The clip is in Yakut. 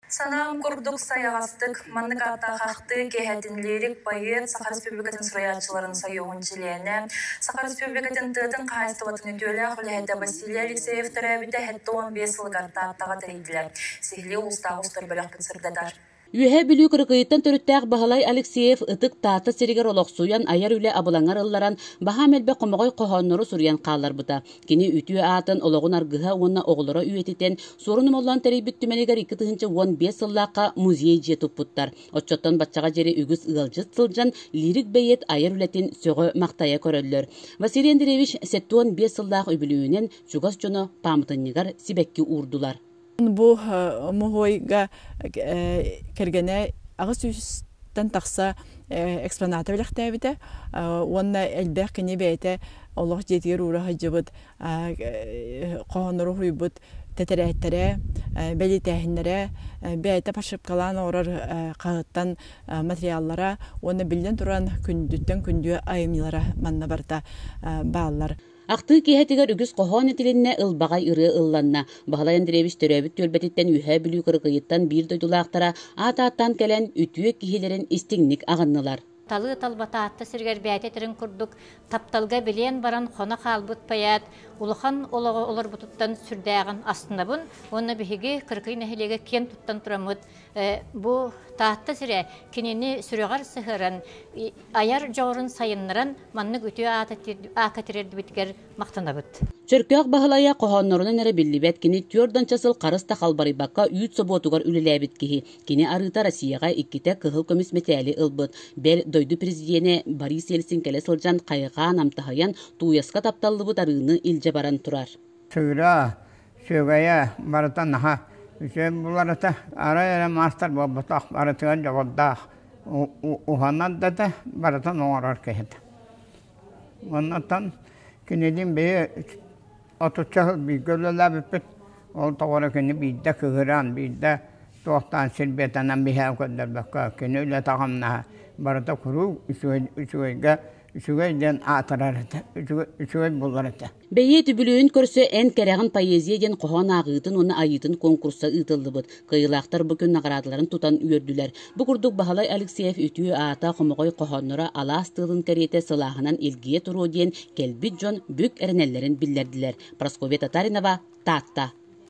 Санаам курдук сайаҕастык, маннык ааттаах ахтыы киэһэтин лирик поэт, Саха Республикатын суруйааччыларын сойууһун чилиэнэ, Саха Республикатын тыатын хаһаайыстыбатын үтүөлээх үлэһитэ Василий Алексеев төрөөбүтэ 75 сылыгар Тааттаҕа тэрийдилэр. Сиһилии улуустааҕы устар бөлөхпүт сырдатар. Үөһээ Бүлүү Кырыкыйыттан төрүттээх Баһылай Алексеев ытык Таатта сиригэр олохсуйан айар үлэ абылаҥар ылларан, баһаам элбэх хомоҕой хоһооннору суруйан хаалларбыта. Кини үтүө аатын олоҕун аргыһа уонна оҕолоро үйэтитэн, Суорун Омоллоон тэрийбит түмэлигэр 2015 сыллаахха музей дьиэ туппуттар. Оччоттон баччаҕа диэри үгүс ыалдьыт сылдьан, лирик бэйиэт айар үлэтин сөҕө-махтайа көрөллөр. Василий Андреевич 75 сыллаах үбүлүөйүнэн чугас дьоно пааматынньыгар сибэкки уурдулар. Бу муһуойга кэргэнэ 800-тэн тахса экспоната бэлэхтээбитэ уонна элбэх кини бэйэтэ олох дьиэтигэр уура сылдьыбыт хоһооннору уһуйбут тэтэрээттэрэ, бэлиэтээһиннэрэ, бэйэтэ подшипкалаан оҥорор хаһыаттан материаллара уонна биллэн туран күндүттэн күндү айымньылара манна барыта бааллар. Ахтыы киэһэтигэр үгүс хоһоон этилиннэ, ылбаҕай ырыа ылланна. Баһылай Андреевич төрөөбүт түөлбэтиттэн Үөһээ Бүлүү Кырыкыйыттан биир дойдулаахтара аат-ааттаан кэлэн, үтүө киһилэрин истиҥник аҕыннылар. Талыы талба Таатта сиригэр бэйэтэ этэрин курдук, тапталга билиэн баран хоно хаалбыт поэт улахан олоҕу олорбутуттан сүрдээҕин астынабын уонна биһиги Кырыкый нэһилиэгэ киэн туттан тураммыт бу Таатта сирэ кинини сүрэҕэр сыһыаран айар дьоҕурун сайыннаран маннык үтүө аакка тириэрдибитигэр махтанабыт. Чөркөөх Баһылайа хоһооннорунан эрэ биллибэт кини түөрт сыл харыс да халбарыйбакка үүт собуотугар үлэлээбит киһи. Кини арыыта Россияҕа иккитэ кыһыл көмүс мэтээли ылбыт. Бэл, дойду президенэ Борис Ельцин кэлэ сылдьан хайҕаан, амтаһыйан, тууйаска тапталлыбыт арыыны илдьэ баран турар. Сыыра, сүөгэйэ барыта наһаа үчүгэй булар этэ. Арай эрэ маастар буолбатах, барытыгар дьоҕурдаах уһанар да этэ, барытын оҥорор киһи этэ. Оннуттан кинилиин бэйэ отучча сыл бииргэ үлэлээбиппит. Ол тоҕо кини биирдэ кыыһыран, биирдэ туохтаан сирбиэтэнэн биһээн көрдөрбөккө, кини үлэтэ хамнаһа барыта куруук үчүгэй үчүгэйгэ үчүгэй диэн аатырар этэ, үчүгэй булар этэ. Бэйиэт үбүлүөйүн көрсө Эн кэрэҕин поэзия диэн хоһоон ааҕыытын уонна айыытын куонкурса ыытыллыбыт. Кыайыылаахтар бу күн наҕараадаларын тутан үөрдүлэр. Бу курдук Баһылай Алексеев үтүө аата, хомоҕой хоһоонноро алаас тыалын кэриэтэ сылааһынан илгийэ туруо диэн кэлбит дьон бүк эрэнэллэрин биллэрдилэр. Прасковья Татаринова, Таатта.